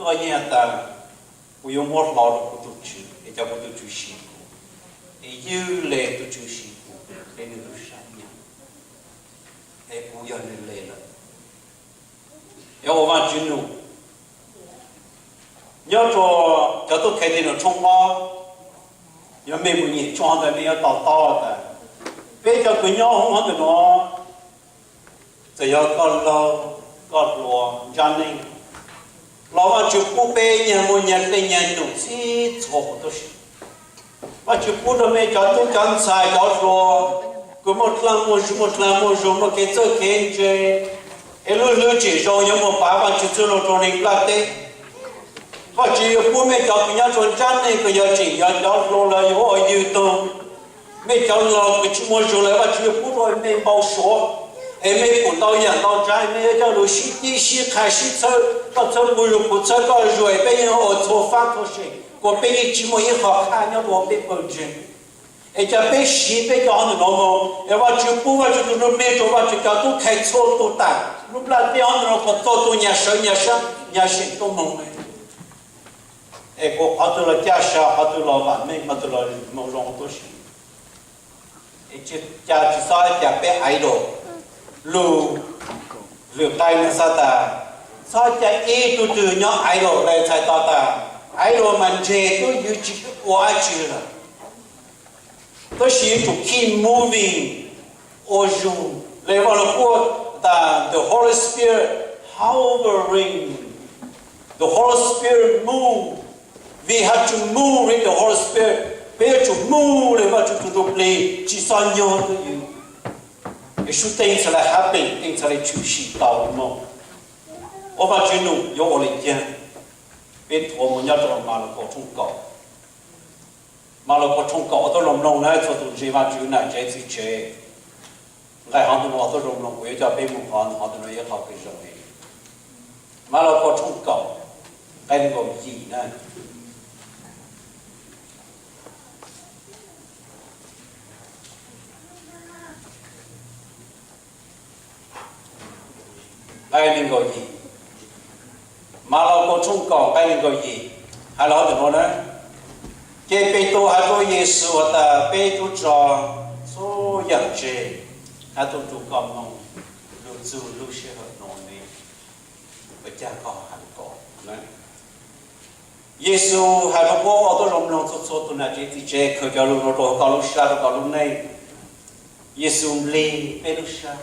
Koj nyiaj tas, kuv yuav muab hlo rau kuv tus Tswv es cov kuv tus Tswv siv kuv, es ywj le tus Tswv siv kuv, es nws lub sab nyiaj, es kuv yog nws le lawm. Yog ua Vajtswv num. Nyob rau cov tub Khais Thij Nus tshooj ob, yog mej mus nyeem tshooj ntawd mej yuav to taub tas, peb cov kws nyob hauv ntawm no, txawm yog koj laug, koj hluas, ntsab neej, los Vajtswv pub peb nyias muaj nyias dej nyias num txhij txhua huv tib si. Vajtswv pub rau mej cov tub cov ntxhais cov hluas kws muaj dlaag muaj zug, muaj dlaag muaj zug, muaj kev txawj kev ntse, es lub hlwb tseem zoo yuav muaj pav Vajtswv txwj laug rau neeg nplaj teb. Vajtswv yuav pub mej cov kws nyob rau ntsab neej kws yog tseem yog cov hluas los yog ua ywg tug, mej cov laug kws tsis muaj zug lawm Vajtswv yuav pub rau mej npau suav, es mej pum ntau yaam ntau tsav, mej yuav coj lug sib cib sib qha sib txhawb, koj txhawb kuv zug kuv txhawb koj zug es peb yeej ua txhua fab txhua seem kuas peb yeej tsis muaj ib qho qhaj nyob rau peb pawg ntseeg. Es cas peb siv peb cov ntawm no mus es Vajtswv pub Vajtswv tus ntsuj plig rau Vajtswv cov tub Khais txhua tug tas lub nplaj teb ntawm no kuas txhua tug nyag sawv nyag sab nyag seem tuaj moog. Es kuas qhov twg los caj sa, qhov twg los vam meej, qhov twg los moog zoo tuab si. Es cas tsis txhob cas peb idol, lug lwm qai no xav tas, txhob cas ib tug twg nyob idol le txhais tau tas, idol mas ntseg tub ywv tsis ua dab tsi lawm. Tab sis yuav tsum keep moving, ua zug le Vaj Lug Kub tas the Holy Spirit hovering, the Holy Spirit move, we have to move with the Holy Spirit, peb yuav tsum move le Vajtswv tus ntsuj plig tsis txhob nyog tub ywv. Es sub teej txhad le happen, teej txhad le tshwm sim tau moog. Ua Vajtswv num yuav ua le caag? Peb thuam mus nyob rau Malakaus tshooj kaum. Malakaus tshooj kaum ua tuab zoo mloog na, txhua tus ntseeg Vajtswv nam tsev txiv tsev, nqai hov ntawm no ua tuab zoo mloog, kuv yuav coj peb mus qhov ntawm no yog qhov kws zoo li. Malakaus tshooj kaum, nqai nees nkaum yim na. Nqai nees nkaum yim, Malakaus tshooj kaum nqai nees nkaum yim, hais los ntawm no na. Ces Petus hais rau Yexus has tas, peb tub tso txhua yaam tseg hab tuaj rua koj moog lug txug lub sij hawm no ne, ua caag koj hais ko? Yexus hais rua puab ua tuab zoo mloog txhua txhua tug nam tsev txiv tsev, khaws cov lug nuav rua koj lub sab rua koj lub neej. Yexus nplig peb lub sab.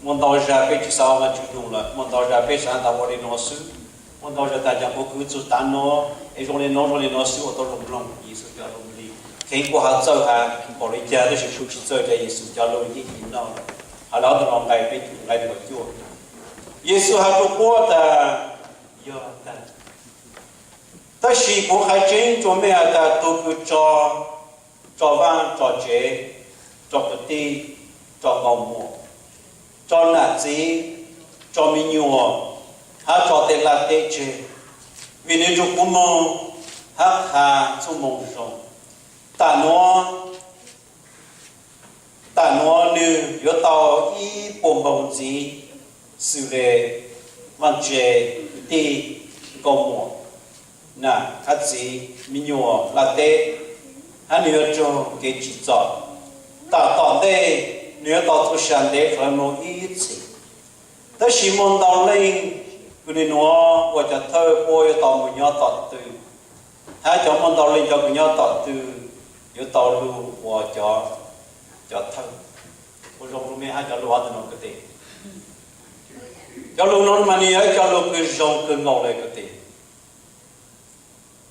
Muaj ntau zag peb tsi xaav ua Vaajtswv nug lawm, muaj ntau zag peb xaav tas ua le nuav xwb, muaj ntau zag tas cov kuv kws txug tav nuav es zoo le nuav zoo le nuav xwb, ua tuab zoo mloog Yexus cov lug nplig. Kheev kuas has txawj has npaum le caag tab sis kuj tsi txawj ca Yexus cov lug yeej yim noj. Has lug ntawm no nqai peb tug nqai nees nkaum cuaj, Yexus has rua puab tas, yog tag. Tab sis kuv qha tseeb rua mej has tas tug kws tso, tso vaaj tso tsev, tso kwv tij, tso nkauj muam, tso nam txiv, tso me nyuam, hab tso tej laj teb tseg, vim nwg nrug kuv moog hab qha txuj moo zoo, tam nuav, tam nuav nwg yuav tau ib puas npaug ntxiv xws le vaaj tse, kwv tij, nkauj muam, nam hab txiv, me nyuam, laj teb, hab nwg yuav raug kev tsim txom. Tam tom ntej nwg yuav tau txuj sa ntev dlhawv mloog ib txhis. Tab sis muaj ntau leej kws nwg nuav ua cov thawj puab yuav tau moog nyob tom tw, hab cov muaj ntau leej cov kws nyob tom tw yuav tau lug ua cov, cov thawj. Ua zoo rua mej hab cov lug hov ntawm nuav kws tes. Cov lug nuav mas nwg yog ib cov lug kws zoo kawg nkaus le kws tes.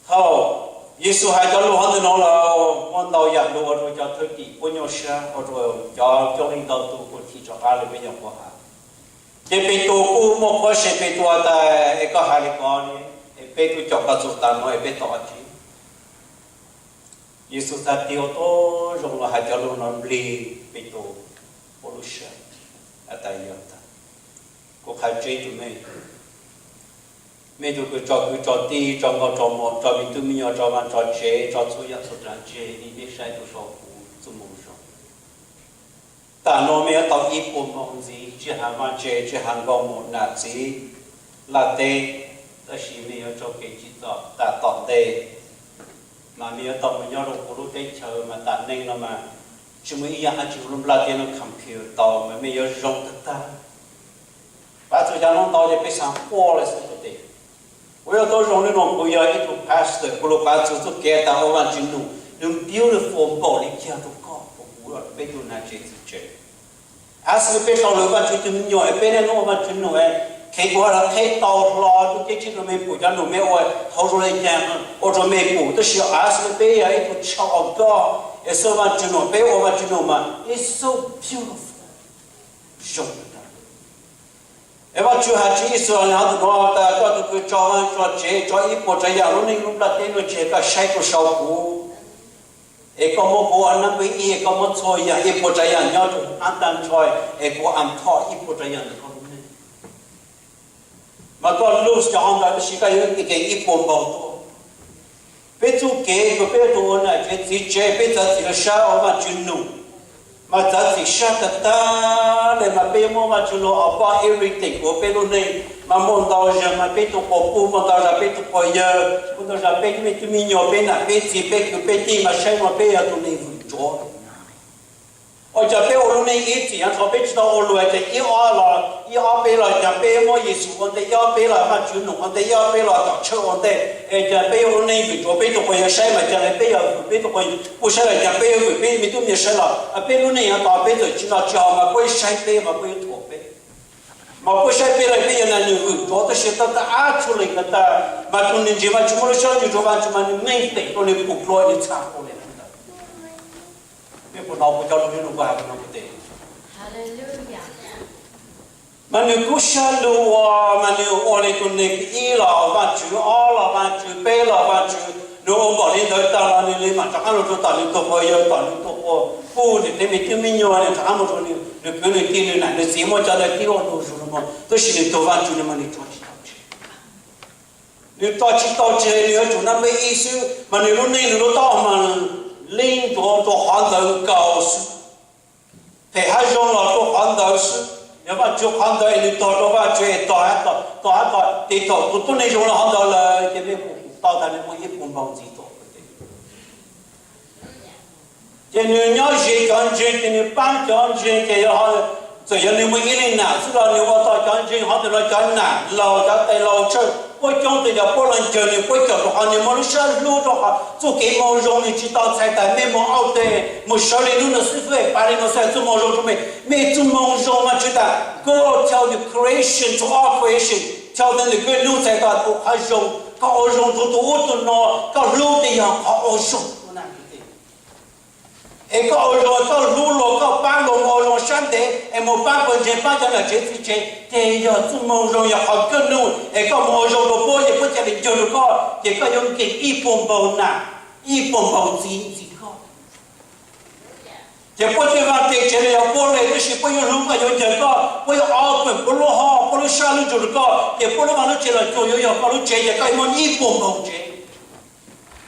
Thaum Yexus has cov lug hov ntawm nuav lawm, muaj ntau yaam lug ua rua cov thwj tim puab nyuaj sab, ua rua cov coob leej ntau tug kuj thim rov qab le peb nyuam qhuav has. Ces Petus kuj muaj qhuab se, Petus has tas, es koj has le ko li, es peb tub caum koj txug tav nuav es peb tau dlaab tsi? Yexus txhad tig ua tuab zoo lug has cov lug nuav nplig Petus puab lub sab, has tas, yog tag, kuv qha tseeb rua mej, mej tug kws tso kwv tso tij, tso nkauj tso muam, tso me tub me nyuam, tso vaaj tso tsev, tso txhua yaam txhua dlaab tseg li, mej saib tug sau kuv txuj moo zoo. Tam nuav mej yuav tau ib puas npaug ntxiv, tsi has vaaj tse, tsi has nkauj muam, nam txiv, laj teb, Tab sis mej yuav raug kev tsim txom tas tom ntej, mas mej yuav tau mus nyob rau kuv lub teb chaws mas tas neej no mas tsis muaj ib yaam dlaab tsi lub nplaj teb no compare tau mas mej yuav zoo tag tag. Pav txug cov nub ntau ces peb xaav quaj le xwb tes. Kuv yuav tau zoo le nuav, kuv yog ib tug pastor, kuv lug pav txug txuj kev tas ua Vaajtswv num, nws beautiful npaum le caag rua koj, kuv, kuv, peb tug nam tsev txiv tsev. Ask peb tau lug Vaajtswv tug me nyuam, peb niaj hnub ua Vaajtswv num, kheev kuv has los qheb tau hlo tug ceb tsib rua mej pum cov num mej ua hauv zoo le caag ua rua mej pum, tab sis ask peb yog ib tug child of God, es xwb Vaajtswv num, peb ua Vaajtswv num mas it's so beautiful, zoo tag. Es Vaajtswv has tswv Yixus has tas koj tug kws tso vaaj tso tsev, tso ib puas tsav yaam lub neej lub nplaj teb nuav tseg, koj saib rua sau kuv, es koj muab kuv ua nab npib ib, koj muab txhua yaam ib puas tsav yaam nyob rua hab tag nrho, es kuv am thoj ib puas tsav yaam ntawm koj lub neej. Mas koj lose cov qhov ntawd tab sis koj yuav kev ib puas npaug tuaj. Peb txuj kev kws peb tug ua nam tsev txiv tsev, peb txav txim lug sab ua Vaajtswv num, mas txav txim sab tag tag le mas peb muab Vaajtswv lug above everything kuv peb lub neej. Mas muaj ntau zag mas peb tug quas puj, muaj ntau zag peb tug quas yawg, muaj ntau zag peb tug me tub me nyuam, peb nam peb txiv, peb kwv peb tij mas saib mas peb yog tug neeg vwm ntsuav. Ua cas peb ua lub neej ib txhis yav thaud peb tsi tau ua luag, ces ib ob los ib ob peb los cas peb muab Yexus ua ntej, ib ob peb los Vaajtswv num ua ntej, ib ob peb los tom tshawj ua ntej, es cas peb yuav ua lub neej vwm ntsuav, peb tug quas yawg saib mas cas peb yog vwm, peb tug quas puj saib los cas peb yuav vwm, peb me tub me nyuam saib los peb lub neej yav tod peb txawm tsi noj tsi haus mas puab saib peb mas puab yuav thuam peb, mas puab saib peb los peb yog nam nws vwm ntsuav, tab sis tau tag ab txhua leej ko tag mas tug neeg ntseeg Vaajtswv muaj lub sab ntsuj rua Vaajtswv mas nws meej pem rua nws pum dlua nws txha ua le ntawd. Mej puas hnov kuv cov lug nub kuv has no kuv tes? Mas nws kub sab lug ua, mas nws ua le tug neeg ib los Vaajtswv, ob los Vaajtswv, peb los Vaajtswv, nws ua npaum le ntawd tag los nws le maam rov qaab lug rua tom nws tug quas yawg, tom nws tug quas puj, nws tej me tub me nyuam, nws rov qaab lug rua nws kwv nws tij, nws nam nws txiv, muaj cov ntawd tib ua lug zug lug moog, tab sis nws tug Vaajtswv nws mas nws tso tsi tau tseg. Nws tso tsi tau tseg, nws yuav tsum nab npeb ib xwb, mas nws lub neej nws lub taub hau mas leej ntsuav rua qhov ntawd nkaus xwb. Phem hab zoo los rua qhov ntawd xwb, yog Vaajtswv qhov ntawd es nws tog rua Vaajtswv es tog hab tog, tog hab tog, tes thaum tus tuab neeg zoo le qhov ntawd lawm ces mej pum tau tas nws muaj ib puas npaug ntxiv tuaj. Ces nws nyob ze cov ntseeg, ces nws paab cov ntseeg, ces txawm yog nws muaj ib leeg nam xwb los nws ua tau cov ntseeg, hov ntawm no cov nam laug cov tais laug tsawg puab coob tes yog puab los ncaws nws, puab cawm rua qhov nws muaj lub sab hlub rua qhov txuj kev moog zoo nws tsi tau txhais tas mej moog auj teg moog sawv le nub no xwb, fwj pav le no xwb, txuj moog zoo rua mej, mej txuj moog zoo mas tsi tas go tell the creation to all creation, tell them the good news, txhais tas tus qhov zoo, koj ua zoo rua tus ub tus no, koj hlub tes yog qhov ua zoo. Es koj ua zoo, koj hlub luag, koj paab luag moog ua zoo sab ntev es moog paab pawg ntseeg, paab cov nam tsev txiv tsev, ces yog txuj moog zoo, yog qhov good news, es koj moog ua zoo rua puab ces puab ca le ncaws rua koj, ces koj yuav nkeeg ib puas npaug nam, ib puas npaug txiv ntxim koj. Ces puab tej vaaj tej tsev los yog puab le, tab sis puab yuav hlub koj, yuav ncaws koj, puab yuav open puab lub hoj, puab lub sab lub ntsug rua koj, ces puab lub vaaj lub tsev los cuag yuav yog koj lub tsev, ces koj yuav muaj ib puas npaug tsev.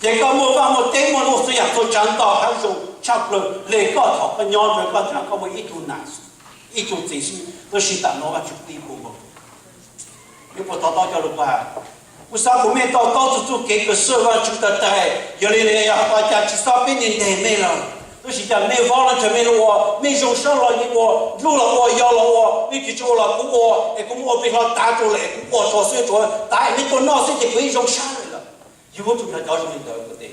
Ces koj muaj vaaj muaj teb, muaj lub txhua yaam txhua tsaav ntau hab zoo tshaj plawg le koj thaum koj nyob ntawd, koj thaum koj muaj ib tug nam, ib tug txiv xwb, tab sis tam no Vaajtswv pub ib puas npaug. Mej puas to taub cov lug pab? Kuv xaav kuas mej to taub txug txuj kev kws xwb Vaajtswv tag tag. Yog le, yog ua cas tsi xob peb ntes mej lawm, tab sis cas mej volunteer mej lug ua, mej zoo sab los yeej ua, dlub los ua, yog los ua, mej tsis ua los kuv ua, es kuv muab ua plig hlo tav rua lawm, kuv ua tso xwb, tsuav tav es mej tuaj noj xwb ces kuv yeej zoo sab lawm. Yuav tsum yog cov zoo li ntawd tes.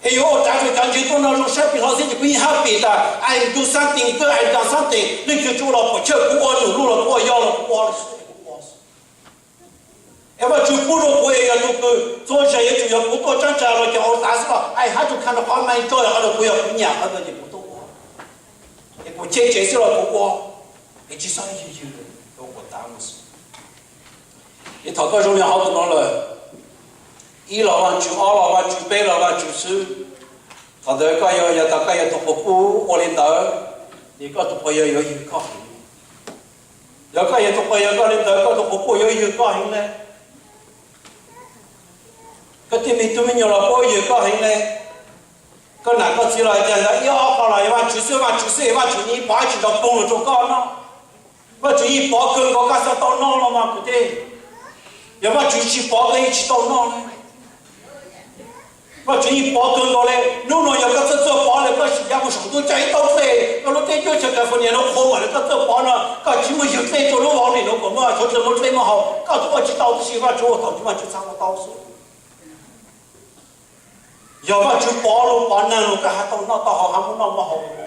Es yuav ua tav rua cov ntseeg tuaj noj zoo sab plig hlo xwb ces kuv yeej happy tas I do something good, I done something. Leej twg tsi ua los puam chawj, kuv ua, num lug los kuv ua, yog los kuv ua, kuv ua. Es Vaajtswv pub rua kuv es yog tug kws txhua zag yuav tsum yog kuv tuaj tsaab tsa los ces ua tav xwb los I have to come to compromise, yog qhov no kuv yog kuv nyam qhov ntawd ces kuv tuaj ua. Es kuv cheb tsev xwb los kuv ua, es tsi xob ywg ywg, ua tav no xwb. Es thaum koj zoo li hov tus no lawm, ib los Vaajtswv, ob los Vaajtswv, peb los Vaajtswv xwb. Thaum ntawd koj yog, yog tas koj yog tug quas puj ua li ntawd, ces koj tug quas yawg yuav ywg koj heev. Yog koj yog tug quas yawg koj li ntawd, koj tug quas puj yuav ywg koj heev le. Koj tej me tub me nyuam los puab ywg koj heev le. Koj nam koj txiv los hais tias ntawd ib ob qho los yog Vaajtswv xwb, Vaajtswv xwb, Vaajtswv yeej pov dlaab tsi nrov poog lug rua koj noj. Vaajtswv yeej pov kawg nkaus koj xaav tau noj los mas kuv tej. Yog Vajtswv tsis pov koj yeej tsis tau noj li. Vajtswv yeej pov kawg nkaus li. Hnub no yog koj txawj txawj pov li, koj sim ya mus saum ntuj coj ib tauv dlej, koj lub teb cuab chaw California no qhuav mam li koj txawj pov no, koj tsis muaj ywg dlej rau lub vauv nim no kom muaj suav dlawg muaj dlej muaj haus, koj twb ua tsis tau tib si, Vajtswv ua thaum twg Vajtswv txhaj ua tau xwb. Yog Vajtswv pov lub pov neeg los koj haj tau noj tau haus, haj muaj noj muaj haus.